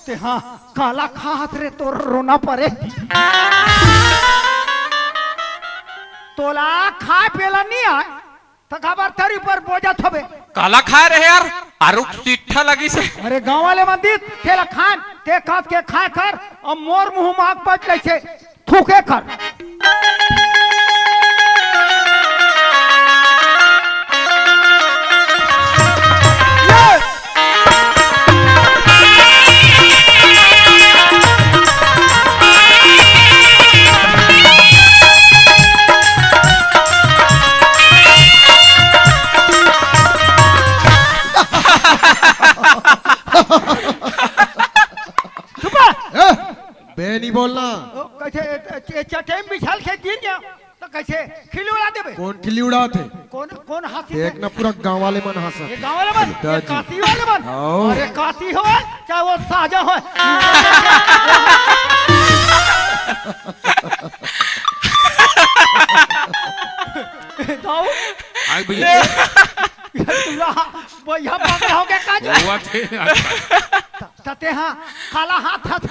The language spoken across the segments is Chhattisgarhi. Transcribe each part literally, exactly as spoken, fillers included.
तेहा काला खात रे, तोर रोना परे। तोला खाए पेला नी आय, त काबर तरी पर बोजत हबे? काला खाए रहे यार, आरुक सिट्ठा लगिस हे। अरे गाँव वाले मन दीस, तेला खान, ते कास के खाए कर, अब मोर मुँह माग बच लइसे। थूके कर। चुप रह। ए, बे नहीं बोलना। ओ, कइसे, ए, ए, चटई में बिछाल के गिर गया, त कइसे खिल्ली उड़ा देबे? कोन खिल्ली उड़ात हे? कोन, कोन हँसी देख हे? ना, पूरा गाँव वाले मन हँसत हे। ये गाँव वाले मन? ये काशी वाले मन? हाँ। अरे काशी होय, चाहे वो साजा होय। दाऊ। आय भैया। ये, ये पूरा भैया पकड़ा हो गया काज। हुआ थे। त-, तते हाँ, काला हाथ हाथ।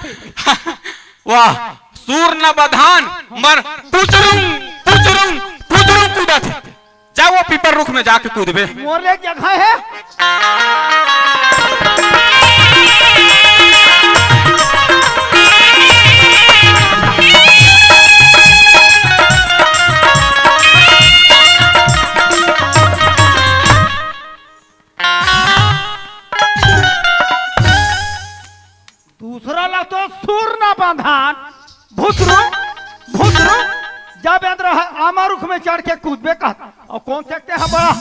वाह, सूर न बधान, मर पुचरुंग, पुचरुंग, पुचरुंग कूदत हे। जा वो पीपर रुख में जाके कूदबे। मोर ले जगह हे। दूसरा ला तो सूर न बधान, भुतरू, भुतरू, जब अंदर ह-, आमा रुख में चढ़ के कूदबे कहत, अउ कोन से ते ह बड़ा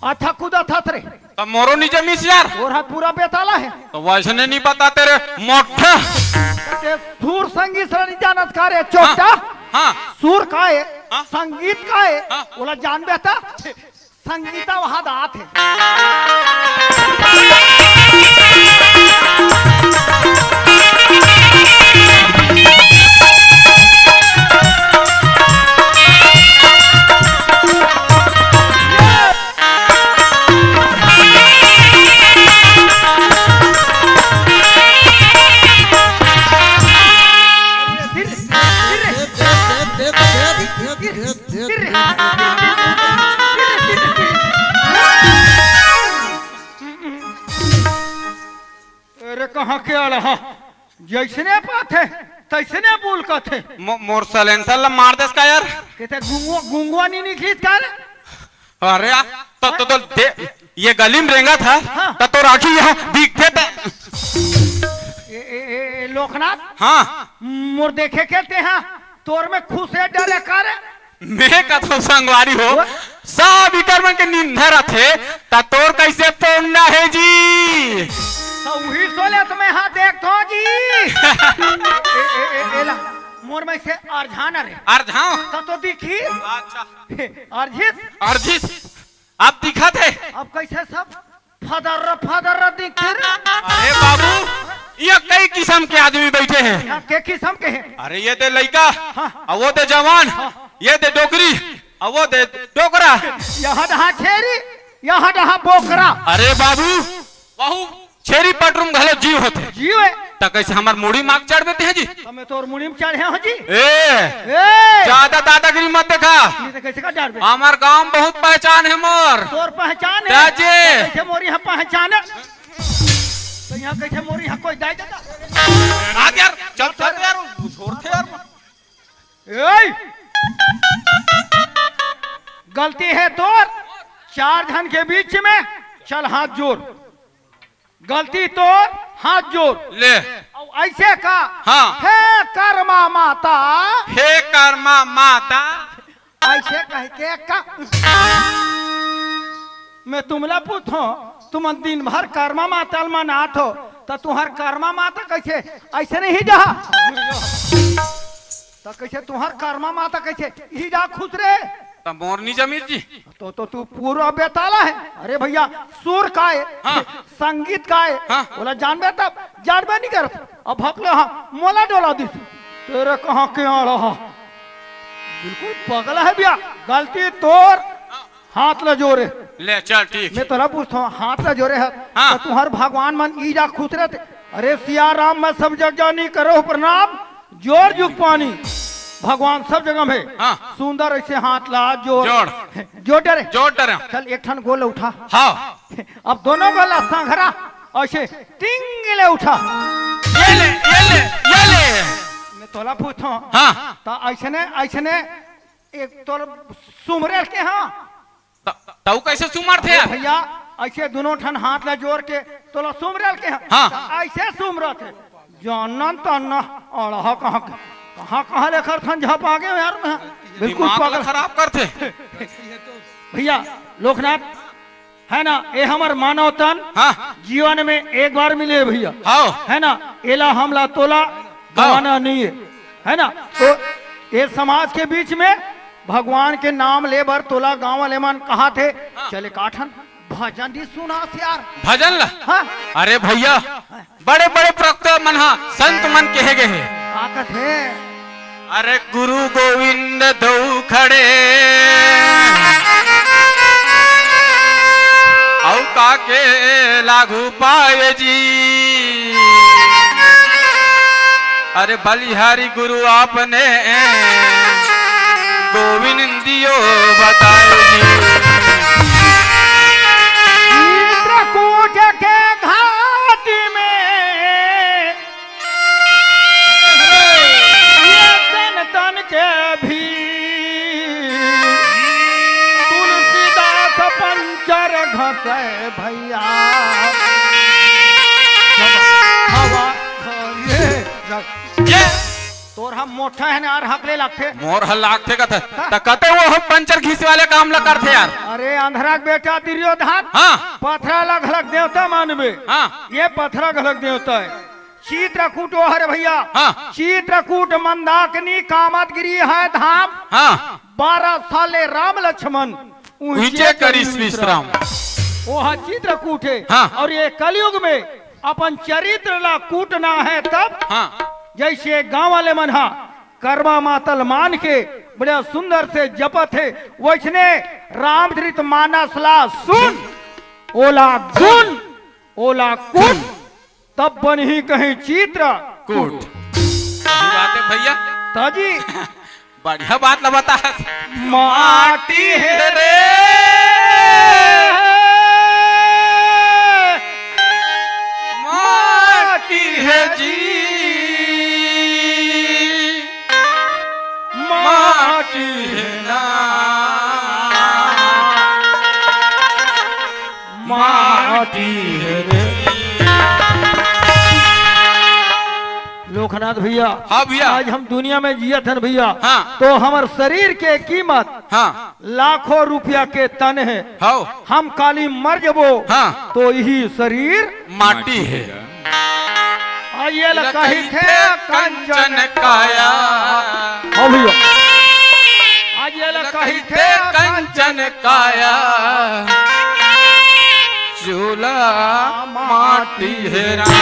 अच्छा कूदत हस रे। त मोरो नी जमिस यार। तोर ह पूरा बेताला हे। त वइसने नी बताते रे मोठा। ते सूर संगीत ला नी जानस का रे चोट्टा? हाँ, हाँ। सूर का हे? हाँ। संगीत का हे? हाँ। ओला जानबे त? संगीता वहां दात हे। अरे कहाँ के आला हा? जइसने पाथे, तइसने बोल कथे। मो-, मोर silencer ला मार देस का यार? कहते गुंगवा, गुंगवा नहीं निकलिस का रे? अरे यार, तो, तो, तो दे, ये गली में रेंगत हे, हाँ। त तोर आँखी यहाँ दिखथे त। ए, ए, ए, ए, लोकनाथ। हाँ। मोर देखे के ते हा, तोर में खुश हे डरे का रे? मैं कथों संगवारी हो, वो? सब इकर मन के निंदा रथे, त तोर कइसे पोंडा हे जी? त उही सोले त मैं हा देखथों जी। ए, ए, ए, ए, एला, मोर में से अरझान रे। अरझान? त तो दिखी। अच्छा। अरझिस? अरझिस। अब दिखत हे? अब कइसे सब फदर फदर दिखथे रे? अरे बाबू, ये कई किसम के आदमी बइठे हे। यहाँ के किसम के हे? अरे ये दे लइका, हाँ। अउ वो दे जवान, हाँ। ये दे डोकरी, अउ वो दे डोकरा। यहाँ डहा छेरी, यहाँ डहा बोकरा। अरे बाबू, वहू छेरी पटरुम घलो जीव होथे। जीव हे। त कइसे हमर मुड़ी माग चढ़बे ते जी? त मैं तोर मुड़ी में चढ़े हों जी। ए, ए! जादा दादागिरी मत देखा। नहीं त कइसे का डरबे? हमर गांव में बहुत पहचान हे मोर। तोर पहचान हे? जा जी। त कइसे मोर यहाँ पहचान हे? त यहाँ कइसे मोर यहाँ कोई दाई दादा? राज यार, चल, चल यार, छोड़ दे यार। ए! गलती हे तोर। चार झन के बीच में, चल हाथ जोर। गलती तोर, हाथ जोर। ले। अउ अइसे का? हाँ। हे कर्मा माता। हे कर्मा माता। अइसे कहिके का? मैं तुमला पूछथों, तुमन दिन भर कर्मा माता ल मनाथो, त तुंहर कर्मा माता कइसे अइसे नहीं जा? त कइसे तुंहर कर्मा माता कइसे ही जा खुसरे? त मोर नी जमीस जी। तो, तो तू पूरा बेताला है। अरे भइया, सुर का है, हाँ। संगीत का है, हाँ। ओला जानबे तब, जानबे नहीं करत। अब हकले हाँ, मोला डोला दिस। तेरे कहाँ के आड़ा हा? बिल्कुल पगला है भइया। गलती तोर, हाथ ला जोरे। ले चल, ठीक। मैं तोला पूछथों, हाथ ला जोरे है, हाँ। त तुंहर भगवान मन ई जा खुसरे थे। अरे सिया राम, मैं सब जग जानी, करो प्रणाम। जोर जुग पानी, भगवान सब जगह में। हाँ। सुंदर अइसे हाथ ला जोर। जोड़। जोड़ डरे। जोड़ डरे। चल, एक ठन गोड़ उठा। हाँ। अब दोनों गोड़ ला संघरा, अइसे टिंग ले उठा। ये ले, ये ले, ये ले। मैं तोला पूछथों। हाँ। त अइसने, अइसने एक तोर सुमरे के, हाँ। त-, तऊ कइसे सुमरथे यार? भइया, अइसे दुनों ठन हाथ ला जोर के तोला सुमरे के, हाँ। त अइसे सुमरथे। जानन त न, अड़हा कहाँ के, कहाँ, कहाँ ले कर थन झपा गे यार, मैं बिल्कुल दिमाग ला पागल। खराब करथे। भइया, लोकनाथ, है ना, ये हमर मानव तन हाँ। जीवन में एक बार मिले भइया। हाँ। है ना, एला हमला तोला गवाना नहीं है, है ना? तो ये समाज के बीच में भगवान के नाम ले बर तोला गांव वाले मन कहाथे, हाँ। चले काठन भजन दी सुनास यार। भजन ला? हाँ। अरे भइया, बड़े बड़े प्रवक्ता मन हा, संत मन कहे गए हे। का कथे? अरे गुरु गोविंद दो खड़े, अउ काके लागू पाए जी। अरे बलिहारी गुरु आपने गोविंद दियो बताए जी। चित्रकूट के घाट में ये तन तन के भी तुलसीदास पंचर घसे भइया। हवा, हवा, ये, ये। तोर हम मोठा है ना, हकले लागथे। मोर ह लागथे कथे। हाँ। त कते वो हम पंचर घिसे वाले काम ला करथे यार। अरे अंधरा के बेटा दुर्योधन। हाँ। पथरा ला घलक देवता मानबे। हाँ। ये पथरा घलक देवता है। चित्रकूट वो हरे भइया। हाँ। चित्रकूट मंदाकिनी कामदगिरी है धाम। हाँ। बारह साल ले राम लक्ष्मण उहिचे उहिचे करिस करिस विश्राम। विश्राम। वो हा चित्रकूट है। हाँ। अउ ये कलयुग में अपन चरित्र ला कूटना है तब। हाँ। जइसे गांव वाले मन हा कर्मा मातल मान के बड़ा सुंदर से जपत हे, वइसने रामचरित मानस ला सुन, ओला गुन, ओला कुन, तब बनही कहीं चित्र कूट। सही बात है भइया। त जी। बढ़िया बात ला बता। माटी हे रे। माटी हे जी। माटी हे ना। माटी हे रे। लोकनाथ भइया, हाँ भइया। आज हम दुनिया में जियत हन भइया, हाँ। तो हमर शरीर के कीमत हाँ। लाखों रुपया के तन हे। हव। हम काली मर जबो, हाँ। तो इही शरीर माटी हे। अउ ये ला कहिथे कंचन काया। हाँ भइया। अउ ये ला कहिथे कंचन काया। चूल्हा माटी हे राम।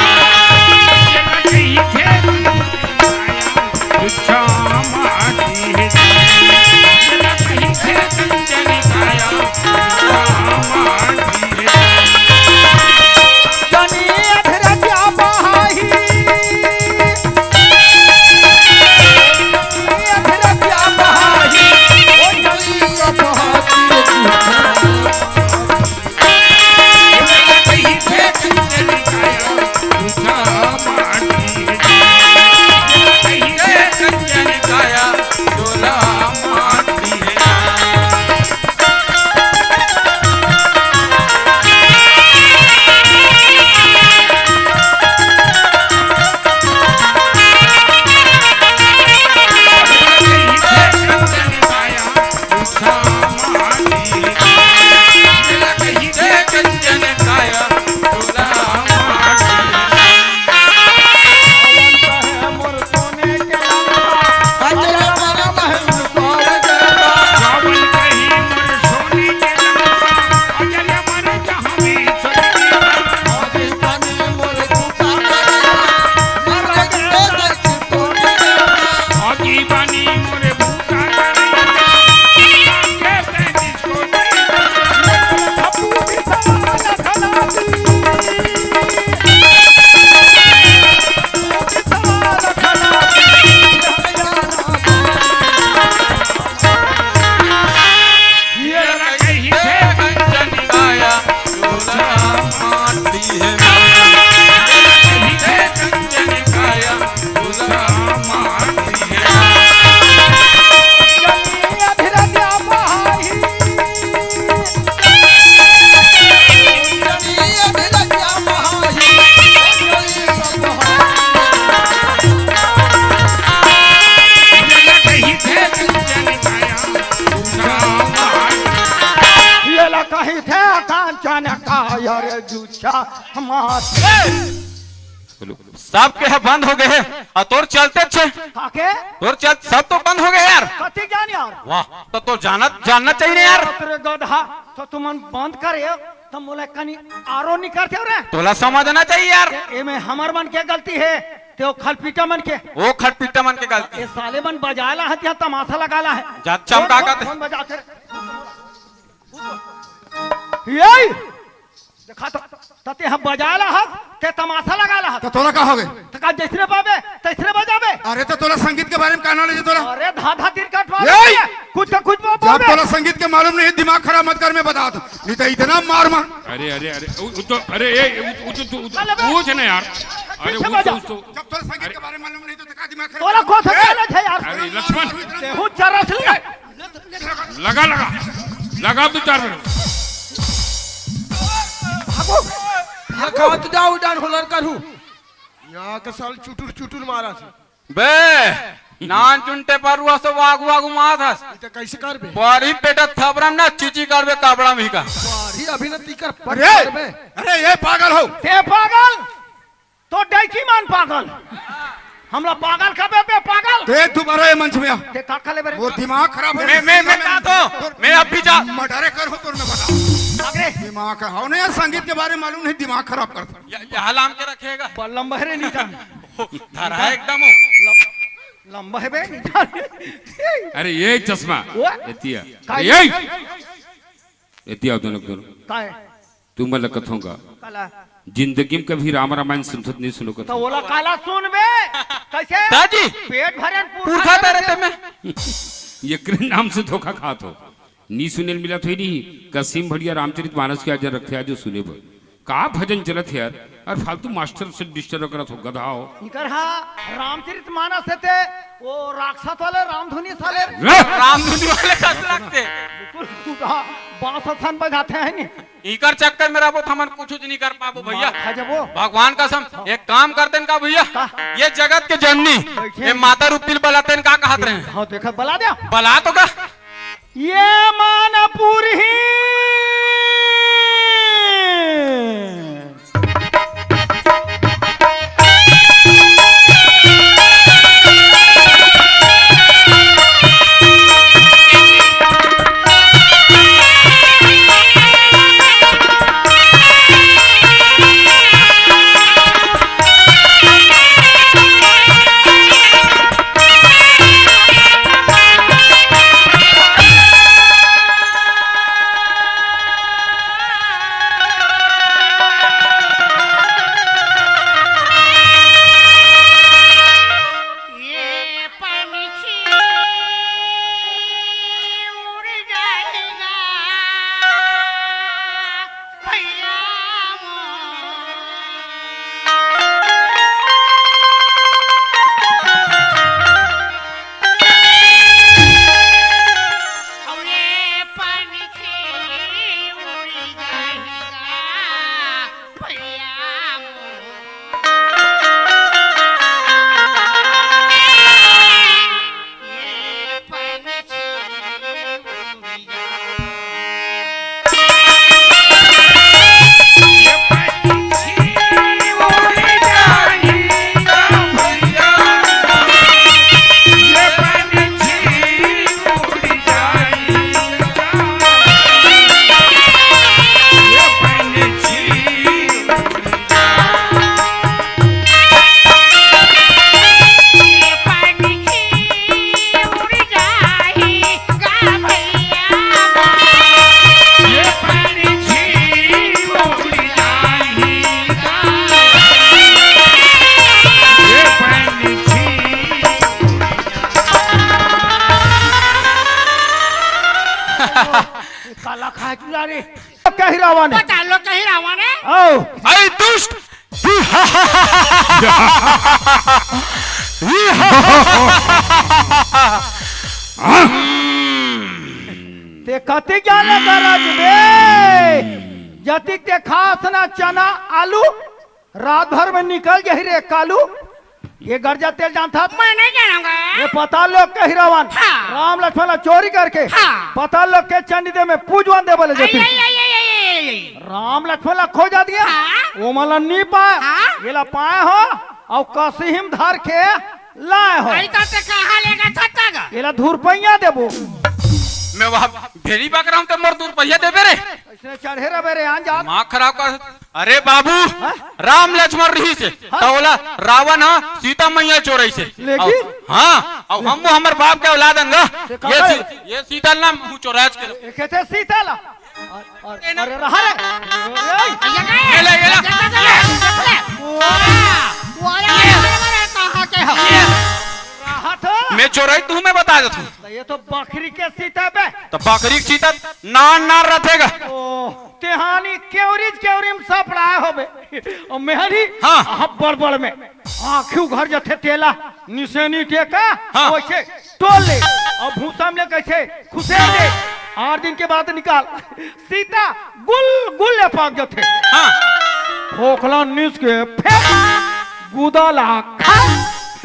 कांचन काया रे जूझा मात। सबके ह बंद हो गए हे, अउ तोर चलते छे। काके? तोर चल, सब तो बंद हो गए यार। कति ज्ञान यार? वाह, तो तोर जानत, जानना चाहिए ना यार। बाप रे गधा, तो तुमन बंद करे, तो मोला कनी आरो निकरते हो रे। तोला समझना चाहिए यार। ए, एमे हमर मन के गलती हे, ते ओ खलपीटा मन के। ओ खलपीटा मन के गलती। ए साले मन बजाला हे, या तमाशा लगाला हे। जा चमका कौन, का कौन, ते। कौन बजा के? यही देखा तो, त ते ह बजाला हस, ते तमाशा लगाला हस। त तोला का हो गे? त का जैसने पाबे, तैसने बजाबे। अरे त तोला संगीत के बारे में का knowledge हे तोला? अरे धा धा तीर कटवा ए! ले, कुछ का कुछ बोल जब बोल। तोला संगीत के मालूम नहीं, दिमाग खराब मत कर, मैं बता दूं। नहीं तो इतना मार मार। अरे, अरे, अरे, उ, उ तो, अरे, ए, उ, उ तो, तू, अरे बे। पूछ ना यार। अरे, पीछे उ तो, बजा। उ तो, जब तोला संगीत अरे। के बारे में मालूम नहीं तो का दिमाग खराब तोला कर? कौन समझाना है यार? अरे, लक्ष्मण। ते हूँ चरस ले। लगा, लगा। लगा दो चार मिनट। भागो। ये खात जाओ, डान होलर करू। यहाँ के साल चुटुर चुटुर मारा छे। बे, नान चुनटे पर रुआ सो वागु वागु मात हस। ये तो कैसे करबे? बड़ी पेटा थबरम ना चिची करबे कबड़ा में ही का। बड़ी अभी न तीकर पर अरे, करबे। अरे ये पागल हो। ते पागल? तो डैकी मान पागल, हमला पागल कबे बे पागल। ते दोबारा ये मंच में आ। ते का खले बरे? वो दिमाग खराब हो मैं, मैं, मैं जा तो, मैं अभी जा। मर्डर कर हो तो मैं बता। अगरे। दिमाग खराब हो नहीं, संगीत के बारे में मालूम नहीं, दिमाग खराब कर। ये, ये हलाम के रखेगा। बल्लम बहरे नहीं जान। धरा है एकदम। लंबा है बे नहीं जान। अरे ये चश्मा। वो? एतिया। का अरे ये? ये? एतिया दोनों, दोनों। का है? तुम मैं लगत होगा। काला। जिंदगी में कभी राम रामायण सुनत नहीं सुनो तो कथो। ओला काला सुन बे। कैसे? दादी। पेट भरे न पुरखा पुरखा तेरे ते में। ये कृष्ण नाम से धोखा खात हो। नी सुनेल मिलत होई नहीं, कसीम भड़िया रामचरित मानस के आज रखे, आज सुने बर। का भजन चलत हे यार? अउ फालतू मास्टर से डिस्टर्ब करत हो, गधा हो। इकर हा रामचरित मानस हे ते, वो राक्षस वाले रामधुनी साले। रे! रामधुनी वाले कस लगते। बिल्कुल टूटा बांस असन बजाते हैं नी। इकर चक्कर में रहबो त हमन कुछ नहीं कर पाबो भैया। मार खा जबो। भगवान कसम, एक काम करते न का भैया? का? ये जगत के जननी, बैठे। ये माता रूपी ल बलाते न का कहत रहे? हाँ, देखा, बला दे। बला तो का? ये मानपुर ही काला खाए चुला रे। कही रावण। बता लो कही रावण है। आओ। ऐ दुष्ट। ते कति ज्ञान गरज बे? जतिक ते खास ना चना आलू, रात भर में निकल जाही रे कालू। ये गरजा तेल जानथा? मैं नहीं जानूंगा। ये पताल लोक के ही रावण। हाँ। राम लक्ष्मण ला चोरी करके हाँ। पताल लोक के चंडी देव में पूजवन दे बोले आई, जतिक। आई, आई, आई, आई, आई, आई। राम लक्ष्मण ला खोजत गे। हाँ। ओमन ला नी पाय। हाँ। एला पाय हो, अउ कसीही म धर के लाय हो। अई त ते कहाँ लेगथस गा? एला धुरपइया देबो। मैं वहाँ भेड़ी बकरा हूँ त मोर धुरपइया देबे रे? अइसने चढ़े रबे रे, आन जान। दिमाग खराब कर। अरे बाबू, हाँ? राम लक्ष्मण रहिसे, हाँ? त ओला रावण ह सीता मइया चोरइसे। लेकिन? अउ, हाँ, अउ हमू हमर बाप के औलाद हन गा। ते का ये करे? सी-, ये सीता ला हमू चोरायच के। ए, कथे सीता ला? अरे, अरे, ए ना। अरे, रहा रे। ए, ये का है? ये ले, ये ले। ये ले, ये ले, ये ले। वाह, वाह, ये। अरे, अरे, कहाँ के हो? ये। रहा तो। मैं चोरई तू मैं बता देथूँ। त ये तो बकरी के सीता बे। त बकरी के सीता नान नान रथे गा। ओ, तेहानी केवरीच केवरी म सपड़ाय होबे। अउ मेहरी हाँ। अब्बड़ बड़ में। आँखी उघर जथे तेला, निसेनी टेका, हाँ। वइसे टोल ले, अउ भूसा म ले कइसे खुसेर दे, आठ दिन के बाद निकाल, सीता गुल गुल ले पाक जथे। हाँ। फोकला निस के फेंक, गुदा ला खा,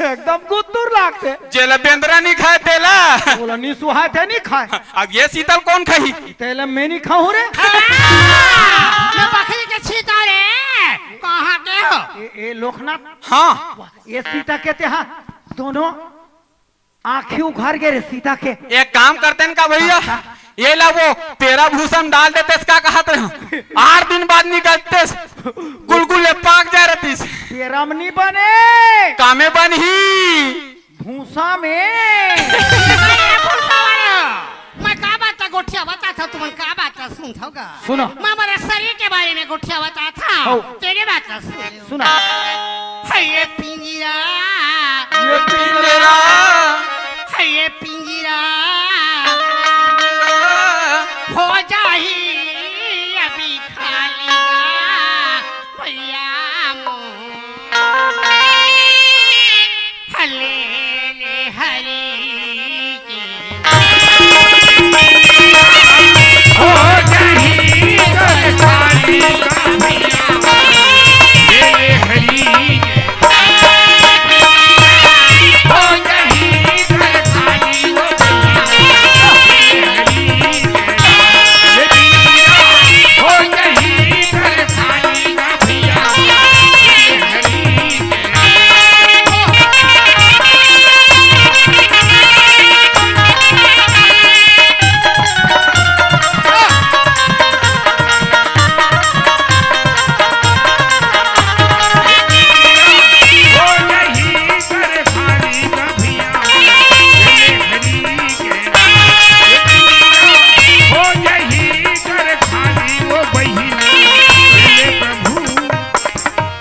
एकदम गुद्दुर लागथे। जेला बेंदरा नी खाय तेला। ओला नी सुहाय ते नी खाय। अब ये सीता ल कोन खाही? तेला मैं नी खाहूँ रे। हाँ, ये बकरी के सीता रे, कहाँ के हो? ए, ए लोकनाथ। हाँ। ये सीता के तेहा दोनों आँखी उघर गे रे सीता के। एक काम करतेन का भइया, का? ये ला वो पेरा भूसा म डाल देतेस का कहत रहेंव। आठ दिन बाद निकलतेस, गुलगुल ले पाक जाय रहतिस। पेरा म नी बने। कामे बनही? भूसा में। अरे भूसा वाला, मैं का बात ला गोठियावत हँव, तुमन का बात ला सुनथव गा? सुना। मैं हमर शरीर के बारे में गोठियावत हँव। हौ। तेरे बात ला सुन। सुना। है ये पिंजरा। ये पिंजरा। है ये पिंजरा। हो जाही अभी खाली गा भइया मोर। हले ले हरी के। हो जाही घर खाली का भइया। ले ले हरी के। हो जाही घर खाली वो भइया। ले ले हरी के। ये पिंजरा हो जाही घर खाली का भइया। ले ले हरी के।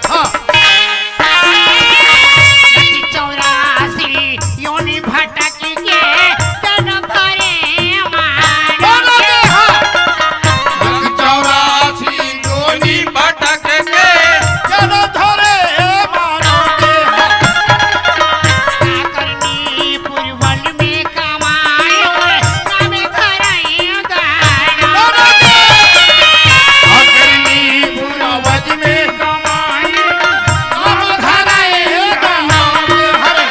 हाँ। चौरासी योनि भटक के तन भरे मानव। बोलो जय हो। चौरासी योनि भटक के तन भरे मानव। करनी पुरवन में कमाए, नाम धराए दाना। बोलो जय। करनी पुरवन में कमाए, नाम धराए दाना। हरे।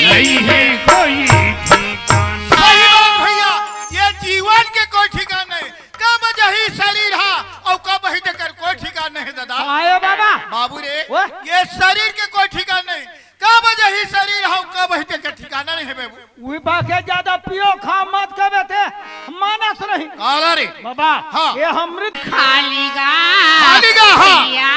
नहीं है कोई ठिकाना। सही बात भइया, ये जीवन के कोई ठिकाना नहीं। कब जाही शरीर हा अउ कब ही तेकर कोई ठिकाना नहीं दादा। आयो बाबा। बाबू रे, ओए। ये शरीर के कोई ठिकाना नहीं। कब जाही शरीर हा अउ कब ही तेकर ठिकाना नहीं है बाबू। उही बात हे, ज्यादा पियो खा मत कबे ते मानस नहीं। काला रे। बाबा, हाँ। ये अमृत खाली गा। खाली गा, हाँ। पिया